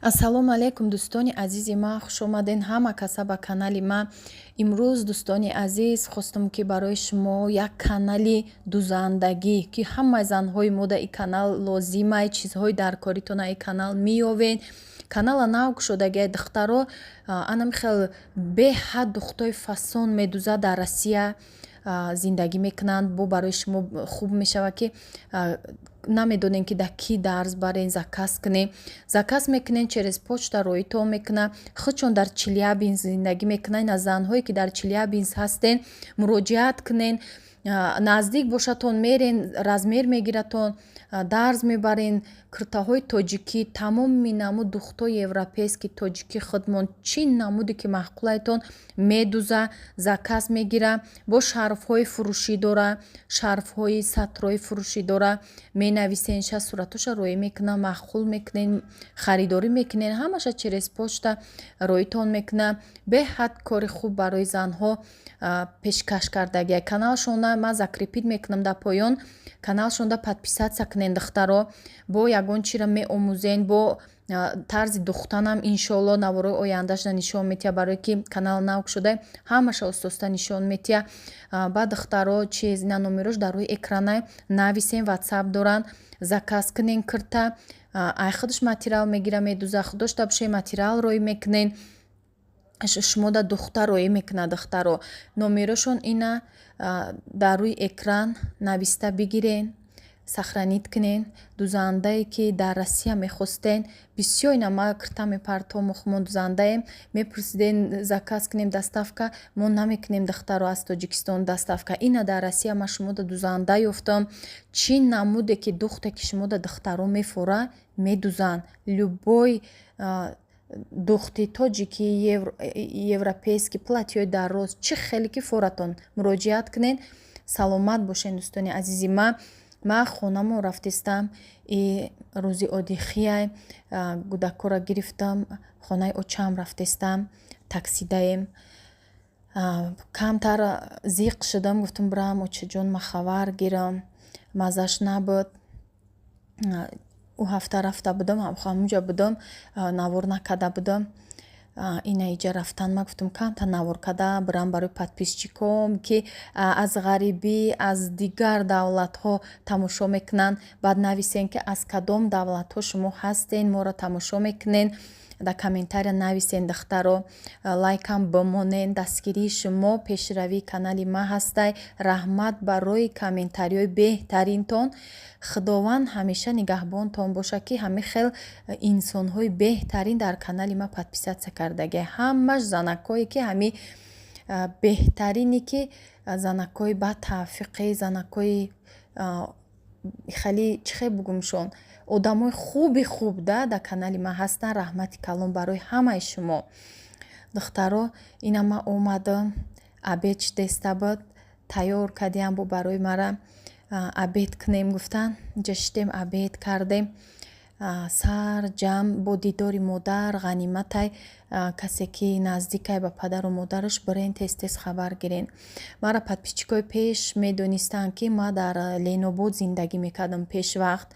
Ассалому алайкум, дӯстони азизи ман, хушомаден ҳама каса ба канали ман. Имрӯз, дӯстони азиз, хостам, ки барои шумо як канали дузандагӣ, ки ҳамаи занҳои мо да и канал лозимай, чизҳои даркоритона и канал меёвед. Канала нав кушодагиай, духтаро, анам хел беҳад духтои фасон медуза, дар Россия зиндагӣ мекунанд. Бо барои шумо хуб мешавад, ки намедонем, ки дар кӣ дарз барен, заказ кунем. Заказ мекунем, через почта роитон мекунад. Худшон дар Челябинск зиндагӣ мекунанд. Аз занҳое, ки дар Челябинск ҳастен, муроҷиат кунен. Наздик бошатон, мерен, размер мегиратон, дарз мебарен. Киртаҳои тоҷикӣ, тамоми намуд духтҳои европейский, тоҷикӣ, худмон, чӣ намуде ки маъқулайтон, медуза, заказ мегира. Бо шарфҳои фурӯшӣ дора, шарфҳои сатрои фурӯшӣ дора. Менависен, ша суратоша роӣ мекуна, маъқул мекунен, харидорӣ мекунен, ҳамаша через почта роитон мекуна. Беҳад кори хуб барои занҳо пешкаш кардагия. Каналшона ман закрепить мекунам дар поён. Каналшонда подписаться кунен, духтаро. Бо ягон чиро меомӯзен, бо тарзи духтанам, иншоалло, наворои ояндаашна нишон метиҳа. Барое ки канал нав шуда, ҳамаша оста-оста нишон метиҳа. Баъд, духтаро, чиз, ина номерош дар рӯи экрана, нависен, Ватсап доранд, заказ кунен. Кирта ай худаш материал мегира, медуза. Дошта бошед, материал роӣ мекунен, шумода духта роӣ мекунад. Духтаро, номерошон ина дар рӯи экран, нависта бигирен, сохранить кунен. Дузандае, ки дар Россия мехостен, бисёр ина ма кирта мепартом, мо дузандаем, мепурсиден, заказ кунем, доставка мо намекунем, духтаро, аз Тоҷикистон доставка. Ина дар Россия ма шумода дузанда ёфтам. Чӣ намуде ки духте ки шумода, духтаро, мефора, медузанд. Любой духти тоҷикӣ, европейский, платьёи дароз, чӣ хеле ки форатон, муроҷиат кунед. Саломат бошед, дӯстони азизи ман. Ман хонамон рафтистам и рӯзи одихияй гудакҳоро гирифтам, хонаи очаам рафтистам, таксидаем. Камтар зиқ шудам, гуфтам, бирам очаҷон, ма хабар гирам, маззаш набуд. Ӯ ҳафта рафта будам, ҳамунҷа будам, навор накарда будам. Ина иҷа рафтан ма гуфтам, камтар навор карда бирам барои подписчиком, ки аз ғарибӣ, аз дигар давлатҳо тамошо мекунанд. Баъд нависен, ки аз кадом давлатҳо шумо ҳастен, моро тамошо мекунен. Дар комментария нависен, духтаро, лайкам бимонен. Дастгирии шумо пешравии канали ман ҳастай. Раҳмат барои комментариҳои беҳтаринтон. Худованд ҳамеша нигаҳбонтон бошад, ки ҳамин хел инсонҳои беҳтарин дар канали ман подписаться кардагия. Ҳамаш занакҳое, ки ҳами беҳтарине, ки занакҳои батавфиқе, занакҳои хеле, чӣ хел бугумшон, одамои хуби хуб да дар канали ман ҳастанд. Раҳмати калон барои ҳамаи шумо, духтаро. Ина ман омадам, обед шидеста буд, тайёр кардиам бо барои мара, обед кунем гуфтан. Инҷа шидем, обед кардем сар ҷамъ. Бо дидори модар ғаниматай. Касе ки наздикай ба падару модараш, бирен, тез тез хабар гирен. Мара подписчикои пеш медонистанд, ки ман дар Ленобод зиндагӣ мекардам пешвақт.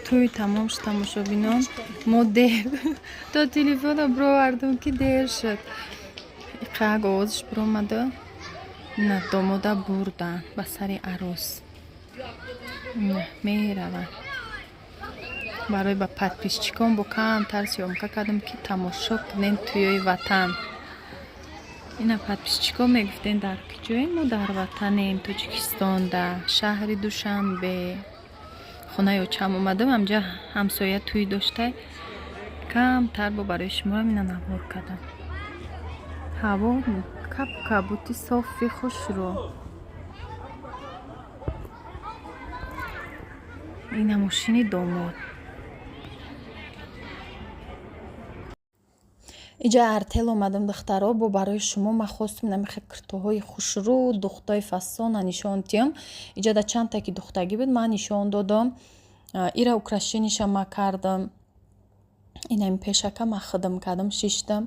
Тӯй тамом шуд, тамошобинон. Мо дер то телефона бировардум, ки дер шуд. Иқак овозаш биромада. На домода бурдан ба сари арӯс мераванд. Барои ба подписчикон бо камтар съёмка кардам, ки тамошо кунем туёи ватан. Ина, подписчико, мегуфтен, дар куҷоем мо? Дар ватанем, Тоҷикистонда, шаҳри Душанбе, хонаи очам омадам. Ҳамҷа ҳамсоя тӯй доштай, камтар бо барои шумоам ина навор кардам. Ҳаво кап кабути, софи, хушрӯ. Ина мошини домод. Иҷа артел омадам, духтаро. Бо барои шумо ман хостум намихе киртоҳои хушрӯ, духтои фасона нишон тиём. Иҷада чандта ки духтагӣ буд, ман нишон додам. Ира украшениша ма кардам. Инами пешака ма хидм кардам, шиштам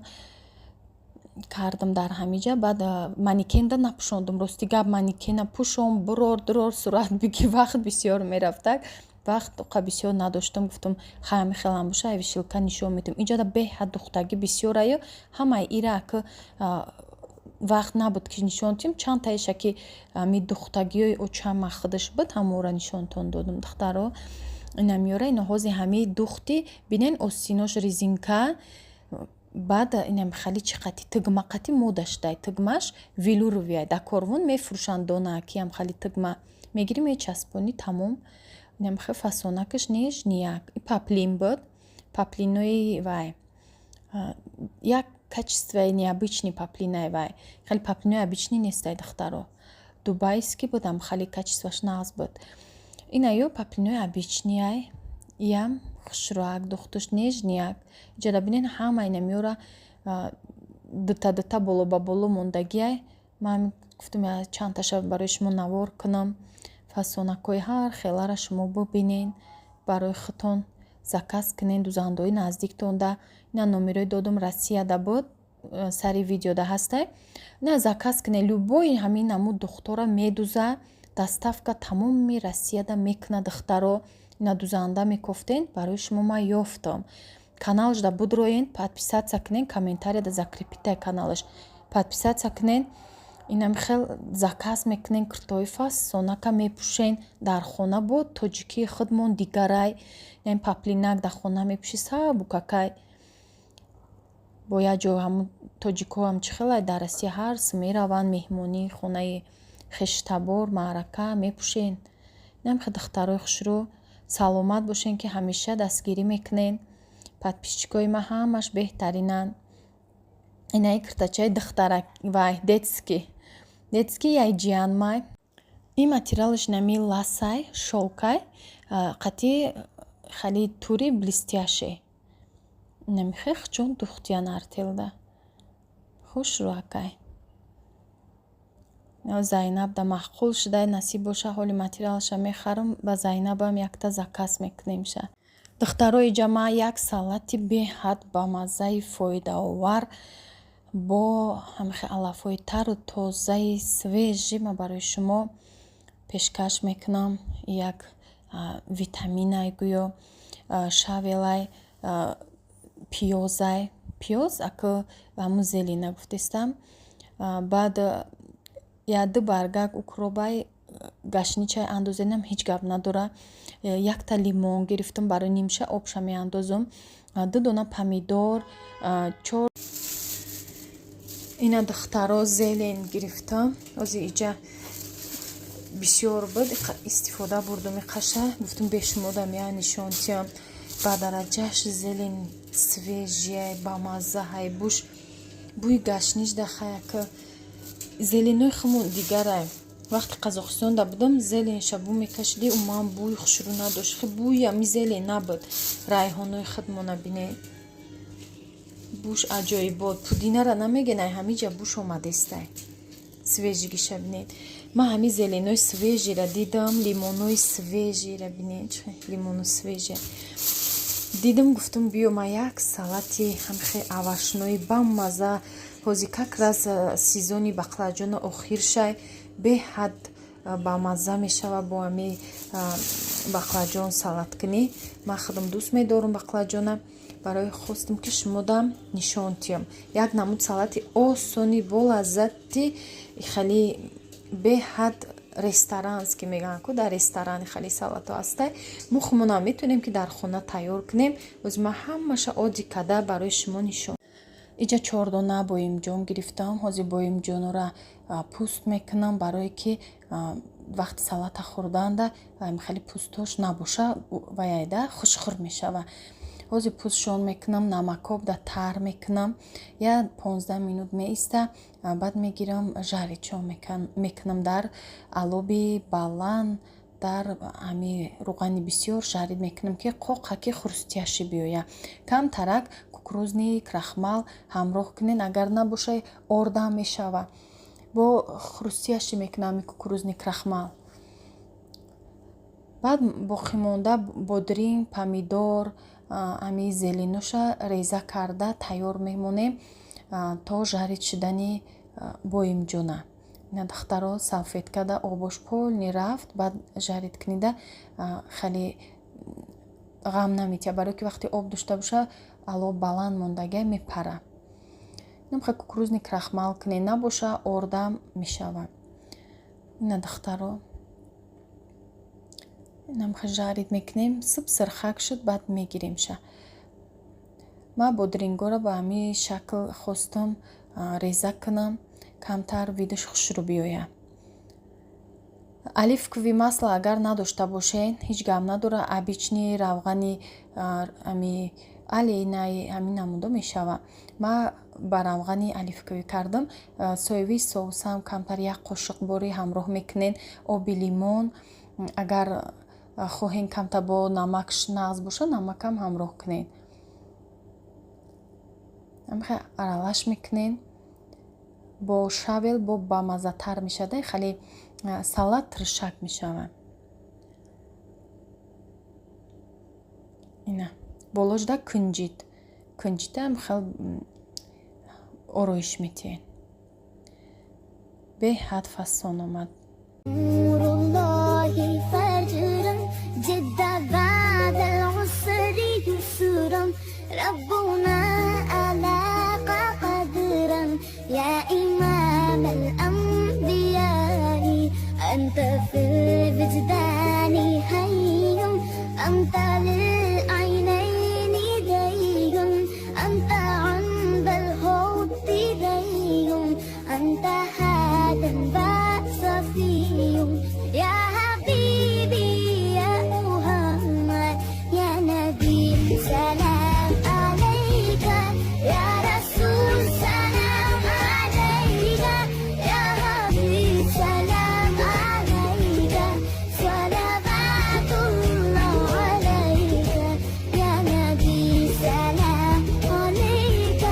кардам дар ҳамиҷа. Баъд манекенда напӯшондум. Рости гап, манекена пӯшом, бурор, дурор, сурат бигир, вақт бисёр мерафтак. Вақт оқа бисёр надоштам. Гуфтам, хай, ҳами хелам боша, ай вешалка нишон медиҳам. Иҷода беҳад духтагӣ бисёраю ҳамаи ира ака вақт набуд, ки нишон диҳем. Чандтаиша ки ами духтагиҳои очама худаш буд, ҳамонро нишонтон додум, духтаро. Ина меёра, ина ҳози ҳамаи духти бинен, остинош резинка. Баъд инам хали чӣ қати тугма қати мода шудай. Тугмаш велюровый, дар корвон мефурӯшанд донаакиам. Хали тугма мегирӣ, мечаспонӣ, тамом. Инам хел фасонакаш нежный. И поплин буд, поплинои вай як качествои необычный поплинай вай. Хеле поплинои обычный нестай, духтаро, дубайский будам, хали качествоаш нағз буд. Ина ё поплинои обычныйай, иам хушрӯак, духтуш нежный. Иҷода бинен, ҳама ина меёра дута дута боло ба боло мондагиай. Ман гуфтам, чандташа барои шумо навор кунам, фасонакҳои ҳар хелара шумо бибинен, барои худтон заказ кунен, дузандаҳои наздиктонда. Ина номерои додум, Россияда буд, сари видеода ҳастай. Ина заказ кунен, любой ҳамин намуд духтора медуза, доставка тамоми Россияда мекунад, духтаро. Ина дузанда мекофтен, барои шумо ман ёфтам. Каналашда будроен, подписаться кунен, комментарияда закрепитай каналаш, подписаться кунен. Инам хел заказ мекунен, киртои фасонака мепӯшен дар хона. Бо тоҷикии худмон дигарай. Ин поплинак дар хона мепӯши, сабукакай. Бо як ҷо ҳамун тоҷикҳоам чӣ хелай, дар Россия ҳар су мераванд меҳмонӣ, хонаи хештабор, маърака мепӯшен. Инам хел, духтарои хушрӯ, саломат бошен, ки ҳамеша дастгирӣ мекунен. Подписчикои ман ҳамаш беҳтаринанд. Инаи киртачаи духтарак вай детский яй ҷиянмай. Ин материалаш нами ласай, шёлкай, қати хали тури блестящий. Намихе чун духтиян артелда хушрӯакай. Зайнабда маъқул шудай, насиб боша, ҳоли материалаша мехарам, ба Зайнабам якта заказ мекунемша. Духтарои ҷамъа, як салати беҳад бамаззаи, фоидаовар, бо ҳамихе алафҳои тару тозаи свежий ман барои шумо пешкаш мекунам. Як витаминай, гӯё щавелай, пиёзай. Пиёз ака ҳамун зелена гуфтестам. Баъд як-ду баргак укробай, гашничай андозенам, ҳеҷ гап надора. Якта лимон гирифтам, барои нимша обша меандозам, ду дона помидор, чор. Ина, духтаро, зелень гирифтам. Ози иҷа бисёр буд, истифода бурдум иқаша. Гуфтум, бешумодам я нишон тиям. Ба дараҷаш зелень свежий, бамаззаҳай, буш бӯи гашнич дахаяк. Зеленои хумон дигарай. Вақти Қазоқистонда будам, зеленша бӯ мекашидӣ, умуман бӯи хушрӯ надошт, хе бӯи ами зелень набуд. Райҳонои худмона бинед, буш аҷоибот. Пудинара намегӯен, ай ҳамиҷа буш омадестай. Свежигиша бинед. Ман ҳами зеленои свежийра дидам, лимонои свежийра бинед, лимоно свежий дидам, гуфтам, биё, ман як салати ҳамхе овощной бамаза. Ҳози как раз сезони баклажана охир шай, беҳад бамазза мешава бо ҳами баклажон салат кунӣ. Ман худам дӯст медорам баклажона. Барои хостам, ки шумодам нишон тиём як намуд салати осони, болаззати, хеле беҳад ресторанский мегӯянд ку, дар ресторани хеле салатҳо ҳастай. Мо худмонам метавонем, ки дар хона тайёр кунем. Боз ман ҳамаша оддӣ карда барои шумо нишон. Иҷа чордона боимҷон гирифтам. Ҳозир боимҷонора пӯст мекунам, барое ки вақти салата хӯрданда хеле пӯстош набоша, ваяйда хушхӯр мешава. Ҳозир пӯстшон мекунам, намакоб да тар мекунам, я 15 минут меиста, баъд мегирам, жарить шон мекунам дар алоби баланд, дар ҳами рӯғани бисёр жарить мекунам, ки қоқаки хрустящий биёя. Камтарак кукурузный крахмал ҳамроҳ кунен, агар набоша, ордам мешава. Бо хрустящий мекунам ҳами кукурузный крахмал. Баъд боқимонда бодринг, помидор, ҳами зелень оша реза карда тайёр мемонем то жарить шудани боимҷона. Ина, духтаро, салфеткада обош полный рафт. Баъд жарить кунида, хеле ғам наметиҳад, барое ки вақте об дошта боша, алов баланд мондагия, мепара. Инам кукурузный крахмал кунед, набоша, ордам мешавад. Ина, духтаро, инам жарить мекунем, суб сирхак шуд, баъд мегиремша. Ман бодрингоро ба ҳамин шакл хостам реза кунам, камтар вид аш хушрӯ биёяд. Оливковый масло агар надошта бошед, ҳеҷ гап надорад, обычный равғани ами олейный, ҳамин намудо мешавад. Ман ба равғани оливковый кардам. Соевый соус ам камтар, як қошуқ борӣ ҳамроҳ мекунед, оби лимон. Агар хоҳем, камтар бо намакш нағз бошад, намакам ҳамроҳ кунед. Ҳамихел аралаш мекунед бо шавел, бо бамаззатар мешавад, хеле салат тиршак мешавад. Ина, болошда кунҷит, кунҷита хел ороиш метиҳед. Беҳад фасон омад. نور الله فجرا جد بعد العسر يسرا ربنا ألاق قدرا يا إمام الأنبياء أنت في الوجدان حي أنت للعينين دي أنت عند الحوض دي أنت هذا صفي يا حبيبي يا محمد يا نبي سلام عليك يا رسول سلام عليك يا حبيب سلام عليك صلوات الله عليك يا نبي سلام عليك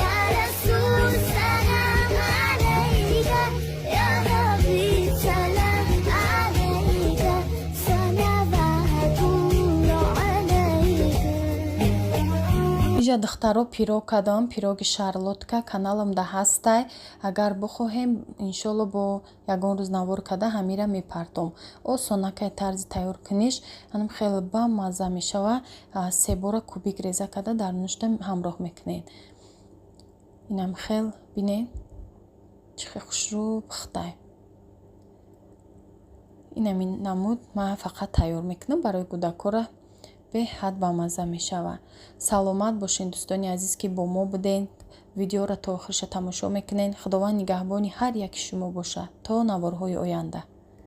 يا رسول سلام عليك يا حبيب سلام عليك صلوات الله عليك. Иҷа, духтаро, пирог кардам, пироги шарлотка каналамда ҳастай. Агар бихоҳем, иншолло, бо ягон рӯз навор карда ҳамира мепартом. Осонакай тарзи тайёр куниш, ҳанам хеле бамазза мешава. Себора кубик реза карда дар нушта ҳамроҳ мекунед. Инам хел, бинед, чӣ хел хушрӯ пухтай. Инами намуд ман фақат тайёр мекунам барои кӯдакора, беҳад бамазза мешавад. Саломат бошед, дӯстони азиз, ки бо мо будед, видеоро то охириша тамошо мекунед. Худованд нигаҳбони ҳар яки шумо бошад. То наворҳои оянда.